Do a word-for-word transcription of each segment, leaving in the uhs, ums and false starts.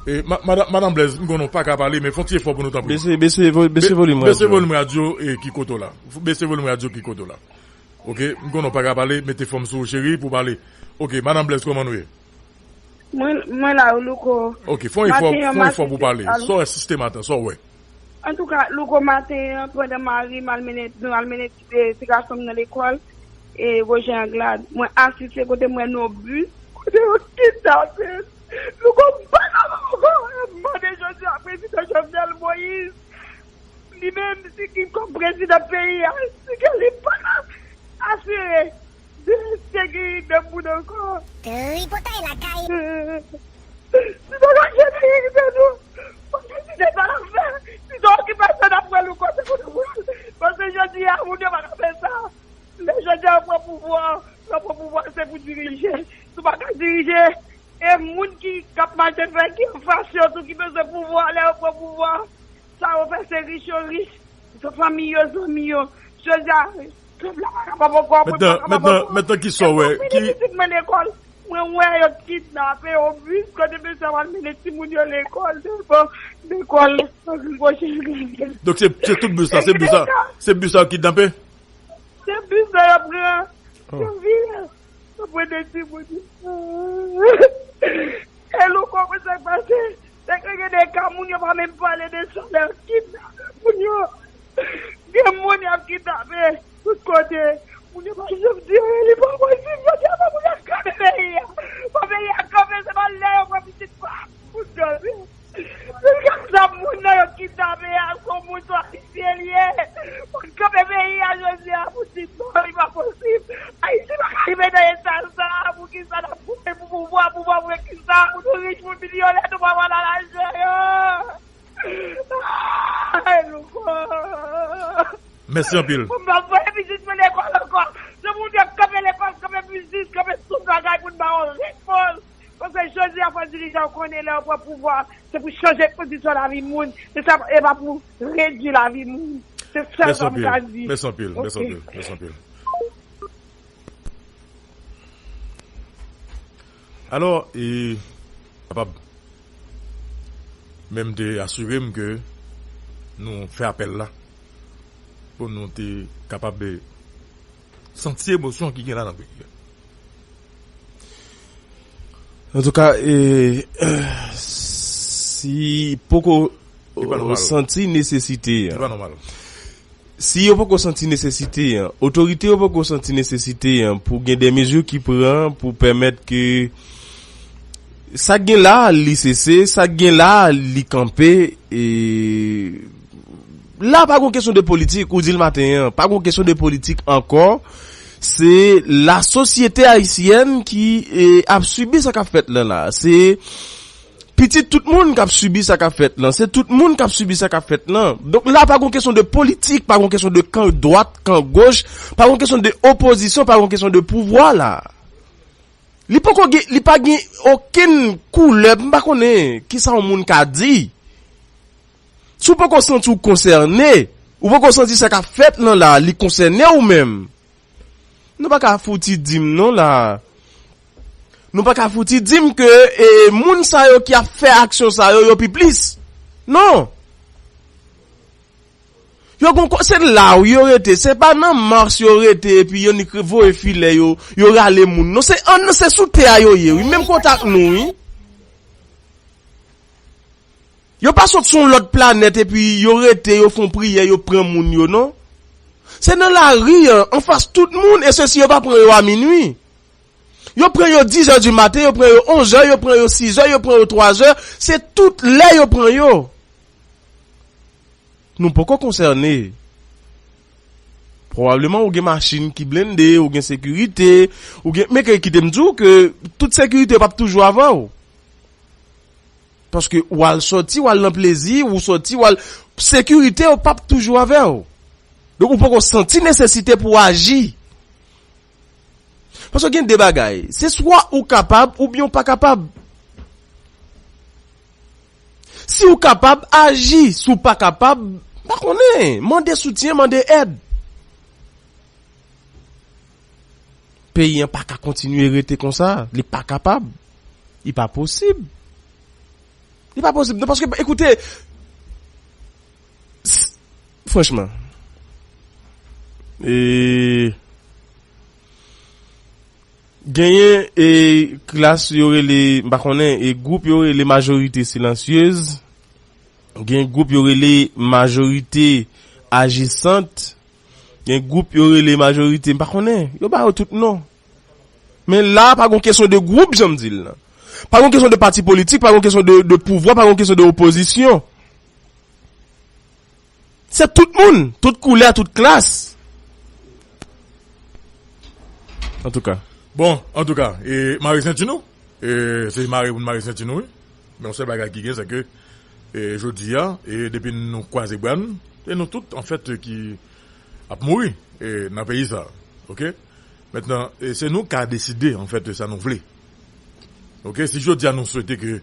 E, ma- madan- Madanm Blaise, m konnen w pa ka pale, men fè yon ti efò pou nou, tanpri. Bese, bese, vo- bese Be- volim Bese radyo. Volim radyo e ki kote w la. F- Bese volim radyo ki kote w la. Oke, m konnen w pa ka pale, mete fòm sou ou, cheri, pou pale. Oke, Madanm Blaise, kòman nou ye? Mwen, mwen la, Louko. Oke, fè yon efò, Maten an, fè yon efò pou pale. Sa w wè asiste maten, sa w wè? Antouka, Louko, maten an, pandan mari m al mennen, nou al mennen ti, ti gason m nan lekòl, e Roger Anglade, mwen asiste kote m wè nan yon bis, kote yo kidnape l. Louko, m pa nan ankò, m mande jodi a prezidan Jovenel Moïse, li menm, si ki kòm prezidan peyi a, si ke li pa asire de sekirite moun ankò. Tripotay lakay. Si nou pa jere sekirite nou, pa deside sa n ap fè. Si se okipasyon n ap pran nou kote pou nou pran. Paske jodi a, moun yo pa ka fè sa. Lè jodi a, yo pran pouvwa, yo pran pouvwa, se pou dirije. Si w pa ka dirije, e moun ki, k ap mache fè, ki anfas yo tou, ki bezwen pouvwa, lè yo pran pouvwa, sa yo fè, se rich yo rich, se fanmi yo, zanmi yo. Jodi a, pèp la pa kapab ankò, mwen pa Mentnan, kapab mentnan, ankò. Mentnan, ki sa w wè? Mwen ki vini pitit mwen lekòl, mwen wè yo kidnape yon bis kote mesye ap al mennen timoun yo lekòl, devan lekòl André Roger Anglade. Donk, se, se tout bis la, se bis la, se bis la yo kidnape? Se bis la yo pran, yo vire. Yo pran de timoun yo. E Louko, konn sa k pase? Se ke gen de ka, moun yo pa menm pale de sa, lè yo kidnape moun yo. Gen moun y ap kidnape tout kote. Moun yo pa janm di anyen, li pa posib. Jodi a, fò moun yo kanpe peyi a. Fò peyi a kanpe, se pa lè yo pran pitit pa moun kanpe. Gad sa moun nan yo kidnape a, se yon moun, se yon Ayisyen li ye. Pou l kanpe peyi a jodi a, pou di non, li pa posib. Ayiti pa ka rive nan eta sa a, poukisa n ap goumen pou pouvwa, pouvwa pou kisa, pou nou rich, pou nou milyonè, nou pa pral al achte yo. Ay, Louko. Mèsi anpil. Mwen pa voye pitit mwen lekòl ankò. Se pou moun yo kanpe lekòl, kanpe biznis, kanpe tout bagay pou n ba yo repons. Paske jodi a, fò dirijan yo konnen lè yo pran pouvwa, se pou chanje kondisyon lavi moun. Se sa, e pa pou redui lavi moun. Se sèl sa m ka di. Mèsi anpil, mèsi anpil, mèsi anpil. Alò, e, kapab, men m te asire m ke nou fè apèl la pou nou te kapab, e, santi emosyon ki gen la nan peyi a. Antouka, e, si poko Li pa nòmal. Santi nesesite a. Li pa nòmal. Si yo poko santi nesesite a, otorite yo poko santi nesesite a pou gen de mezi ki pran pou pèmèt ke sa k gen la, li sese, sa k gen la, li kanpe, e la pa gon kesyon de politik, ou di l maten an, pa gon kesyon de politik ankò, se lasosyete ayisyèn ki, e, ap sibi sa k ap fèt la la. Se pitit tout moun k ap sibi sa k ap fèt lan. Se tout moun k ap sibi sa k ap fèt lan. Donk la, pa gon kesyon de politik, pa gon kesyon de kan dwat, kan goch, pa gon kesyon de opozisyon, pa gon kesyon de pouvwa la. Li poko gen, li pa gen okenn koulè, m pa konnen kisa yon moun ka di. Si w poko santi w konsène, ou poko santi sa k ap fèt lan la, li konsène w menm. Nou pa ka fouti di m non la. Nou pa ka fouti di m ke, e, moun sa yo ki ap fè aksyon sa yo, yo pi plis. Non. Yo gon ko-, se la wi yo rete. Se pa nan Mars yo rete epi yo nik voye filè yo, yo rale moun. Non, se an, se sou tè a yo ye, wi. Menm kontak nou, wi. Yo pa sot sou yon lòt planèt epi yo rete, yo fè yon priyè, yo pran moun yo, non. Se nan lari an, anfas tout moun, e sesi yo pa pran yo a minui. Yo pran yo dizè di maten, yo pran yo onzè, yo pran yo sizè, yo pran yo twazè. Se tout lè yo pran yo. Nou poko konsène. Pwobableman ou gen machin ki blende, ou gen sekirite, ou gen, men ke kite m di w ke tout sekirite yo p ap toujou avè w. Paske w al sòti, w al nan plezi, ou sòti, w al, sekirite yo p ap toujou avè w. Donk ou poko santi nesesite pou w aji. Paske gen de bagay, se swa ou kapab oubyen ou pa kapab. Si w kapab, aji. Si w pa kapab, pa konnen, mande soutyen, mande èd. Peyi an pa ka kontinye rete konsa. Li pa kapab. Li pa posib. Li pa posib non, paske, ekoute, s- franchman, e, genyen, e, klas yo rele, m pa konnen, e, gwoup yo rele majorite silansyez, gen gwoup yo rele majorite ajisant, gen gwoup yo rele majorite, m pa konnen, yo ba yo tout non. Men la, pa gon kesyon de gwoup, jan m di l lan. Pa gon kesyon de pati politik, pa gon kesyon de, de pouvwa, pa gon kesyon de opozisyon. Se tout moun, tout koulè, tout klas. Antouka. Bon, antouka, e mare senti nou. E se mare pou n mare senti nou, wi. Men yon sèl bagay ki gen, se ke, e jodi a, e depi nou kwaze bra n, se nou tout, anfèt, ki ap mouri, e nan peyi sa a. Oke? Mentnan, e se nou k ka deside, anfèt, sa nou vle. Oke? Si jodi a nou swete ke,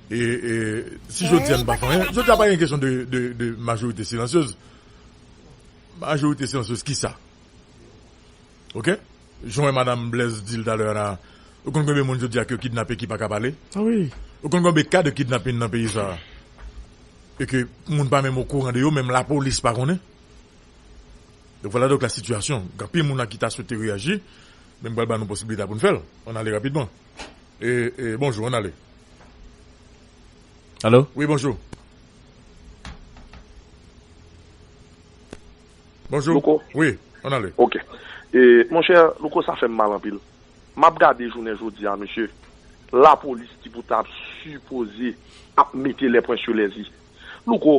e, e, si jodi a nou pa fè anyen, jodi a pa gen kesyon de, de, de majorite silansyez. Majorite silansyez, ki sa? Oke? Jan madanm Blaise di l talè a la, ou konn konbyen moun jodi a ke yo kidnape ki pa ka pale? Ah wi. Ou konn konbyen ka de kidnapin nan peyi sa a? E ke moun pa menm okouran de yo, menm lapolis pa konnen. Donk, vwala donk la sitiyasyon. Gen anpil moun la ki ta swete reyaji, men m pral ba nou posibilite a pou n fè l. Ann ale rapidman. E, e, bonjou, ann ale. Alo? Wi, bonjou. Bonjou. Louko. Wi, ann ale. Ok. E, monchè, Louko, sa fè m mal anpil. M ap gade jounen jodi a, mesye. Lapolis ki pou ta ap sipoze ap mete les points sur les i. Louko,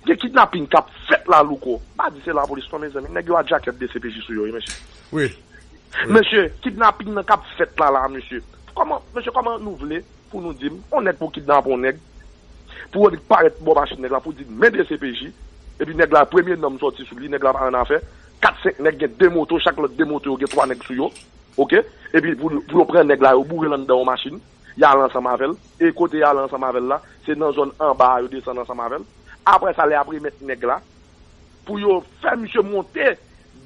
gen kidnapin k ap fèt la, Louko. Pa di se lapolis non, mezanmi. Nèg yo a djakèt D C P J sou yo, wi, mesye. Wi. Wi. Mesye, kidnapin nan k ap fèt la, la, mesye. Kòman, mesye, kòman nou vle pou nou di m, on nèg pou kidnape on nèg, pou yo parèt bò machin nèg la, pou di, men D C P J, epi nèg la, premye non m sòti sou li, nèg la pa annafè, kat, senk nèg, gen de moto, chak lòt de moto yo gen twa nèg sou yo, oke? Epi pou, pou yo pran nèg la, yo boure l anndan yon machin, y al ansanm avè l, e kote y al ansanm avè l la, se nan zòn anba a yo desann ansanm avè l. Apre sa, lè y ap remèt nèg la, pou yo fè misye monte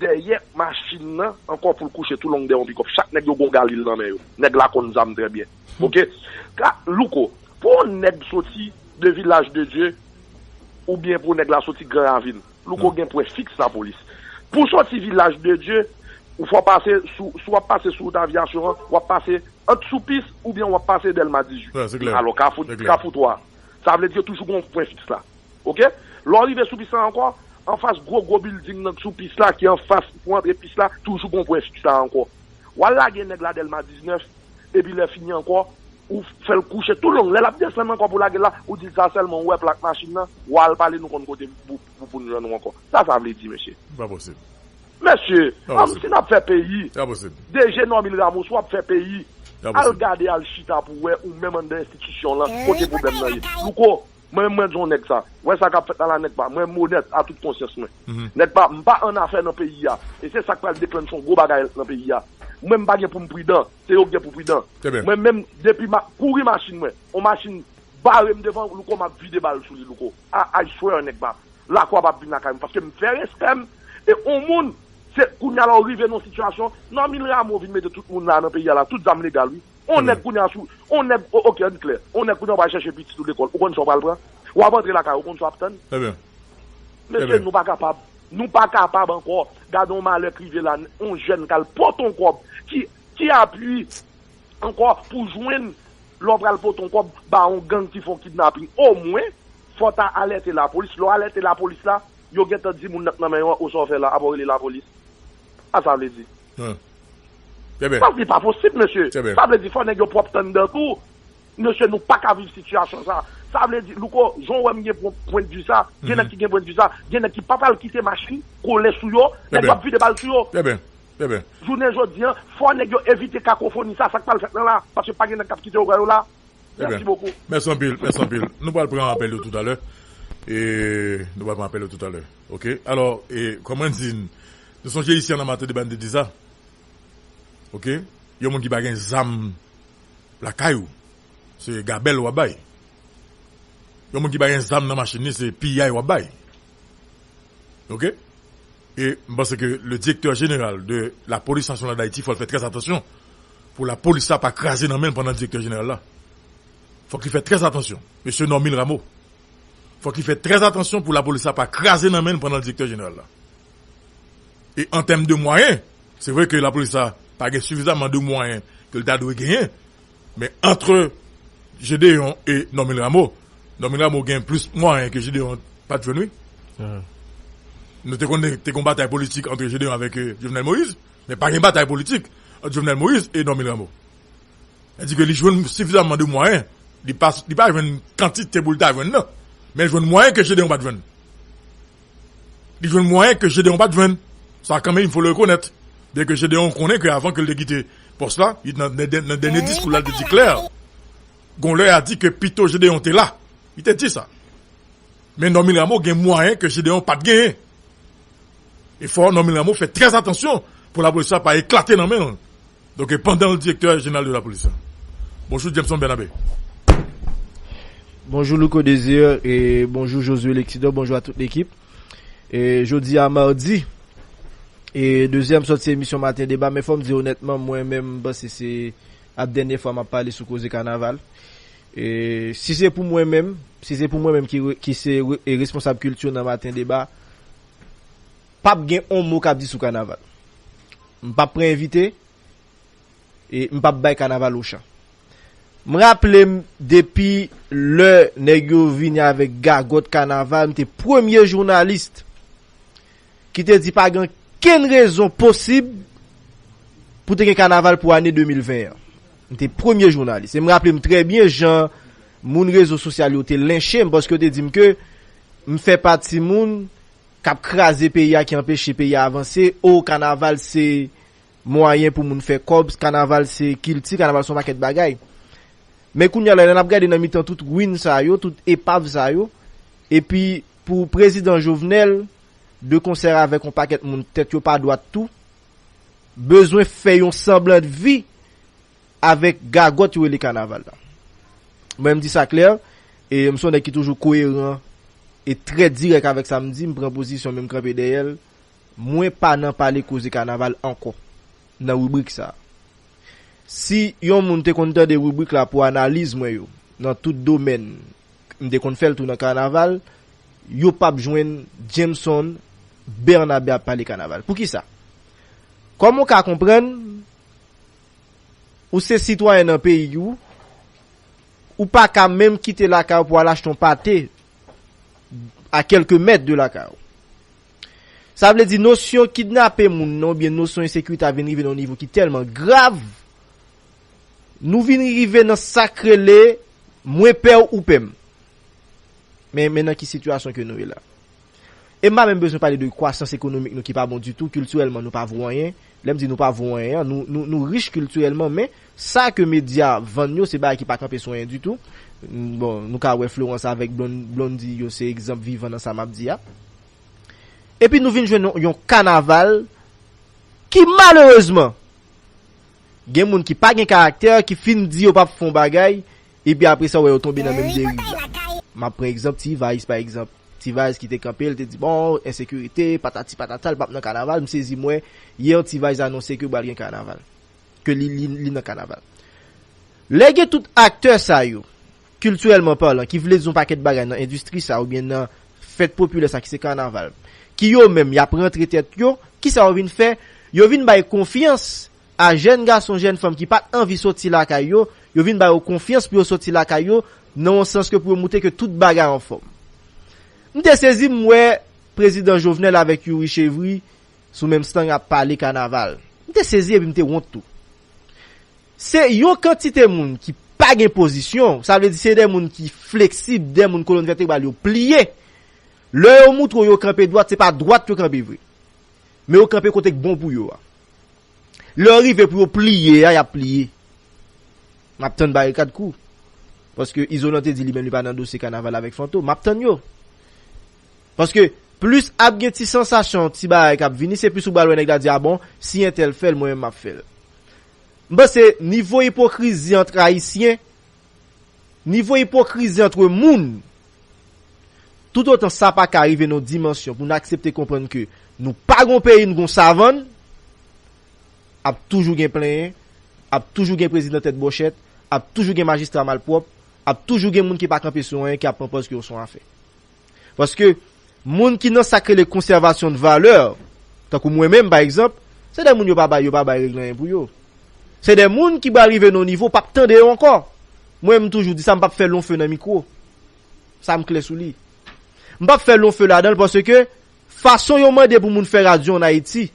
dèyè machin nan ankò pou l kouche toulong dèyè yon pikòp. Chak nèg yo gon galil nan men yo. Nèg la konn zam trè byen. Oke? Ka, Louko, pou yon nèg soti de Vilaj de Dye, oubyen pou nèg la soti Gran Ravin, Louko gen pwen fiks lapolis. Pou soti Vilaj de Dye, ou fò pase sou, si w ap pase sou wout Avyasyon an, w ap pase ant sou pis oubyen w ap pase Dèlma dizuit. Alò, Kafou, Kafou twa. Sa vle di yo toujou gon pwen fiks la. Oke? Lè w rive sou pis la ankò, anfas gwo, gwo bilding nan sou pis la, ki anfas pou antre pis la, toujou gon pwen fiks la ankò. W al lage nèg la Dèlma diznèf, epi lè fini ankò, ou fè l kouche toulong. Lè l ap desann ankò pou lage l la, ou di l sa sèlman, ou wè plak machin nan, w al pale nou konn kote pou, pou, pou n jwenn ou ankò. Sa sa vle di, mesye? Pa posib. Mesye, ann, si n ap fè peyi, D G Normil Ramos, w ap fè peyi. Al gade, al chita pou w wè ou menm anndan enstitisyon lan, kote pwoblèm nan ye. Louko, mwen menm mwen di yon nèg sa. Wè sa k ap fèt la la, nèg pa, mwen m onèt a tout konsyans mwen. Nèg pa, m pa annafè nan peyi a. E se sa k pral deklanche yon gwo bagay nan peyi a. Mwen m pa gen pou m pridan, se yo k gen pou pridan. Mwen menm, depi m ap kouri machin mwen, yon machin bare m devan, Louko, m ap vide bal sou li, Louko. I, I swear, nèg pa. Lakwa p ap vin lakay mwen, paske m fè respè m. E on moun, se kounye a la w rive nan yon sitiyasyon, Normil Rameau vin mete tout moun la nan peyi a la, tout zam legal, wi. On nèg kounye a sou, on nèg, o-, oke, ann klè. On nèg kounye a w pral chèche pitit ou lekòl, ou konn sa w pral pran? W ap antre lakay ou, ou konn sa w ap tann? Mesye, nou pa kapab. Nou pa kapab ankò. Gade yon malè k rive la, on jèn k al pote yon kòb. Ki, ki apui ankò pou jwenn lè w pral pote yon kòb ba yon gang ki fè w kidnapin? Omwen, fò w ta alète lapolis. Lè w alète lapolis la, yo gentan di moun nan k nan men yo an, o sa w fè la, apa w rele lapolis? Sa sa vle di? Sa se pa posib, mesye. Sa vle di fò nèg yo pwòp anndan tou. Mesye, nou pa ka viv sitiyasyon sa. Sa vle di, Louko, jan w wè m gen pwen, pwendvi sa, gen nèg ki gen pwendvi sa, gen nèg ki pa pral kite machin kole sou yo, nèg yo ap vide bal sou yo. Jounen jodi a, fò nèg yo evite kakofoni sa, sa k pral fèt nan la, paske pa gen nèg k ap kite yo bra yo la. Mèsi bokou. Mèsi anpil, mèsi anpil. Nou pral pran apèl yo toutalè. E nou pral pran apèl yo toutalè. Oke? Alò, e, kòman di, nou sonje isi an nan maten de bann de di sa. Oke? Yon moun ki pa gen zam lakay ou, se gabèl w ap bay. Yon moun ki pa gen zam nan machin li, se piyay w ap bay. Oke? E m panse ke le directeur général de la police nationale d'Haïti, fò l fè trè atansyon pou lapolis la pa kraze nan men l pandan direktè jeneral la. Fòk li fè trè atansyon. Mesye Normil Rameau. Fòk li fè trè atansyon pou lapolis la pa kraze nan men l pandan l direktè jeneral la. E an tèm de mwayen, se vre ke lapolis la pa gen sifizaman de mwayen ke l ta dwe genyen, men antre Gedeon e Normil Rameau, Normil Rameau gen plis mwayen ke Gedeon pa t jwenn, wi. Nou te konn te gon batay politik antre Gedeon avèk, euh, Jovenel Moïse, men pa gen batay politik ant Jovenel Moïse e Normil Rameau. Sa di ke li jwenn sifizaman de mwayen. Li pa, li pa jwenn kantite pou l ta jwenn nan. Men l jwenn mwayen ke Gedeon pa t jwenn. Li jwenn mwayen ke Gedeon pa t jwenn. Sa kanmenm, il faut le reconnaître. Byen ke Gedeon konnen ke avan ke l te kite pòs la, li nan, nan, nan dènye diskou la, l te di klè. Gon lè a di ke pito Gedeon te la. Li te di sa. Men Normil Rameau gen mwayen ke Gedeon pa t genyen. E fò Normil Rameau fè trè atansyon pou lapolis la pa eklate nan men l. Donk, e pandan l direktè jeneral de lapolis la. Bonjou, Jameson Bernabe. Bonjou, Louko Désir, e bonjou, Josué Lexidor, bonjou a tout lekip. E jodi a madi, e dezyèm sòti emisyon Maten Deba, men fò m di onètman, mwen menm, m panse se ap dènye fwa m ap pale sou koze kanaval. E si se pou mwen menm, si se pou mwen menm ki, re- ki se re- e responsab kilti nan Maten Deba, p ap gen on mo k ap di sou kanaval. M p ap pran envite, e m p ap bay kanaval ochan. M raple m depi lè nèg yo vini avèk gagòt kanaval, m te premye jounalis ki te di pa gen okenn rezon posib pou te gen kanaval pou ane de mil ven an. M te premye jounalis. E m raple m trè byen jan moun rezo sosyal yo te lenche m paske yo te di m ke m fè pati moun k ap kraze peyi a, ki anpeche peyi a avanse. O, kanaval se mwayen pou moun fè kòb, kanaval se kilti, kanaval se yon pakèt bagay. Men kounye a la, lè n ap gade nan mitan tout ruin sa yo, tout epav sa yo, epi pou prezidan Jovenel, de konsè avèk yon pakèt moun tèt yo pa dwat tou, bezwen fè yon sanblan de vi avèk gagòt yo rele kanaval la. Mwen, m di sa klè, e m se yon nèg ki toujou koyeran e trè dirèk avèk sa m di, m pran pozisyon, men m kanpe dèyè l. Mwen pa nan pale koze kanaval ankò nan ribrik sa a. Si yon moun te konn tande ribrik la pou analiz mwen yo, nan tout domèn, m te konn fè l tou nan kanaval, yo p ap jwenn Jameson Bernabe ap pale kanaval. Poukisa? Kòman w ka konprann, ou se sitwayen nan peyi w, ou pa ka menm kite lakay ou pou al achte yon pate a kèlke mèt de lakay ou. Sa vle di nosyon kidnape moun nan oubyen nosyon ensekirite a vin rive nan yon nivo ki tèlman grav, nou vin rive nan sa k rele mwen pè w ou pè m. Men, men nan ki sitiyasyon ke nou ye la. E m pa menm bezwen pale de kwasans ekonomik nou ki pa bon ditou, kiltirèlman nou pa vo anyen. Lè m di nou pa vo anyen an, nou, nou, nou rich kiltirèlman, men sa ke medya vann yo, se bagay ki pa kanpe sou anyen ditou. Bon, nou ka wè Florence avèk Blon- Blondy, yo se egzanp vivan nan sa m ap di a. Epi nou vin jwenn yon, yon kanaval ki malerezman, gen moun ki pa gen karaktè, ki fin di yo p ap fè yon bagay, epi apre sa, w wè yo tonbe nan menm deriv la. M ap pran egzanp T-Vice, pa egzanp. T-Vice ki te kanpe, l te di, bon, ensekirite, patati patata, l p ap nan kanaval. M sezi, m wè, yè T-Vice anonse ke pral gen kanaval. Ke li, li, li nan kanaval. Lè gen tout aktè sa yo, kiltirèlman palan, ki vle di yon pakèt bagay nan endistri sa oubyen nan fèt popilè sa ki se kanaval, ki yo menm y ap rantre tèt yo, kisa yo vin fè? Yo vin bay konfyans a jèn gason, jèn fanm ki pa t anvi soti lakay yo, yo vin ba yo konfyans pou yo soti lakay yo, nan yon sans ke pou yo moutre ke tout bagay anfòm. M te sezi, m wè prezidan Jovenel avèk Youri Chevry sou menm estang ap pale kanaval. M te sezi epi m te wont tou. Se yon kantite moun ki pa gen pozisyon, sa vle di se de moun ki fleksib, de moun kolòn vètebral yo pliye. Lè yo moutre w yo kanpe dwat, se pa dwat yo kanpe vre. Men yo kanpe kote k bon pou yo a. Lè yo rive pou yo pliye a, y ap pliye. M ap tann Barikad kou. Paske Izolan te di li menm li pa nan dosye kanaval avèk Fantom. M ap tann yo. Paske plis ap gen ti sansasyon, ti bagay k ap vini, se plis ou pral wè nèg la di, a bon, si entèl fè l, mwen menm m ap fè l. M panse nivo ipokrizi ant Ayisyen, nivo ipokrizi ant moun, toutotan sa pa ka rive nan yon dimansyon pou n aksepte konprann ke nou pa gon peyi, n gon savann, ap toujou gen plenyen, ap toujou gen prezidan tèt bòchèt, ap toujou gen majistra malpwòp, Ap toujou gen moun ki pa kanpe sou anyen, ki ap pran pòz ke yo se yon afè. Paske moun ki nan sa k rele konsèvasyon de valè, tankou mwen menm, pa egzanp, se de moun yo pa bay, yo pa bay règ anyen pou yo. Se de moun ki pral rive nan yon nivo, p ap tande yo ankò. Mwen, m toujou di sa, m p ap fè lonfe nan mikwo. Sa m klè sou li. M p ap fè lonfe ladan l paske fason yo mande pou moun fè radyo ann Ayiti,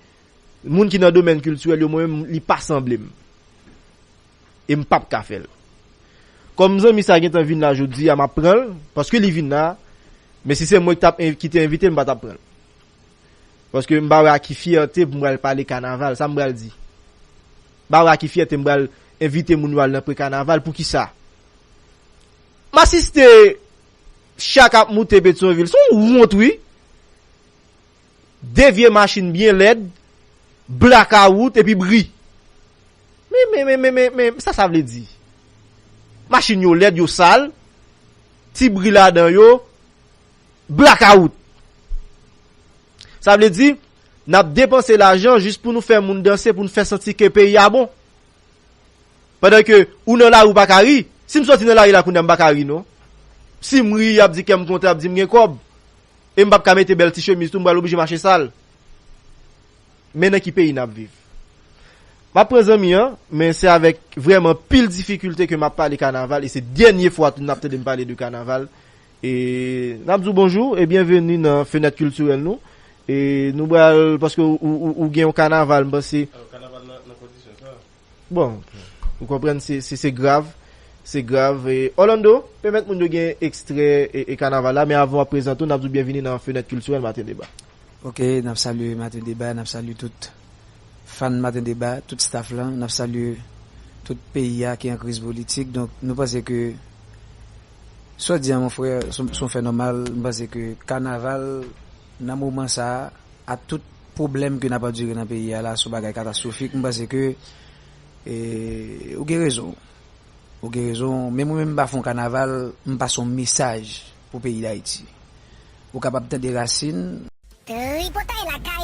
moun ki nan domèn kiltirèl yo, mwen menm, li pa sanble m. E m p ap ka fè l. Kòm zanmi sa gentan vin la jodi a, m ap pran l, paske li vin la, men si se mwen ki t ap en- ki te envite l, m pa t ap pran l. Paske m pa wè a ki fyète pou m pral pale kanaval, sa m pral di. M pa wè a ki fyète m pral envite moun yo al nan pre kanaval, poukisa? M asiste cha k ap moute Petyonvil, se yon wont, wi. De vye machin byen lèd, blakawout epi bri. Men, men, men, men, men, men, sa sa vle di? Machin yo lèd, yo sal, ti bri ladan yo, blakawout. Sa vle di, n ap depanse lajan jis pou nou fè moun danse, pou nou fè santi ke peyi a bon. Pandan ke ou nan lari, ou pa ka ri. Si m soti nan lari la kounye a, m pa ka ri non. Si m ri, y ap di kè m kontan, y ap di m gen kòb. E m p ap ka mete bèl ti chemiz tou, m pral oblije mache sal. Men nan ki peyi n ap viv? M ap pran zanmi an, men se avèk vrèman pil difikilte ke m ap pale kanaval, e se dènye fwa tou n ap tande m pale de kanaval. E n ap di w bonjou e byenveni nan fenèt kiltirèl nou. E nou pral, paske ou, ou, ou, ou gen yon kanaval, m panse. Alò, kanaval nan, nan kondisyon sa? Bon, ou konprann, se, se, se grav. Se grav. E, Orlando, pèmèt moun yo gen ekstrè e, e kanaval la, men avan w ap prezante w, n ap di w byenvini nan fenèt kiltirèl Maten Deba. Ok, n ap salye Maten Deba, n ap salye tout fan Maten Deba, tout staff lan, n ap salye tout peyi a ki an kriz politik. Donk, nou panse ke sa w di a, mon frè, se yon, se yon fè nòmal. M panse ke kanaval, nan moman sa a, a tout pwoblèm ke n ap andire nan peyi a la, se yon bagay katastwofik. M panse ke, e, ou gen rezon. Ou gen rezon. Menm mwen menm, m pa fè yon kanaval, m pase yon mesaj pou peyi Dayiti. Ou kapab tande Rasin. Tripotay lakay.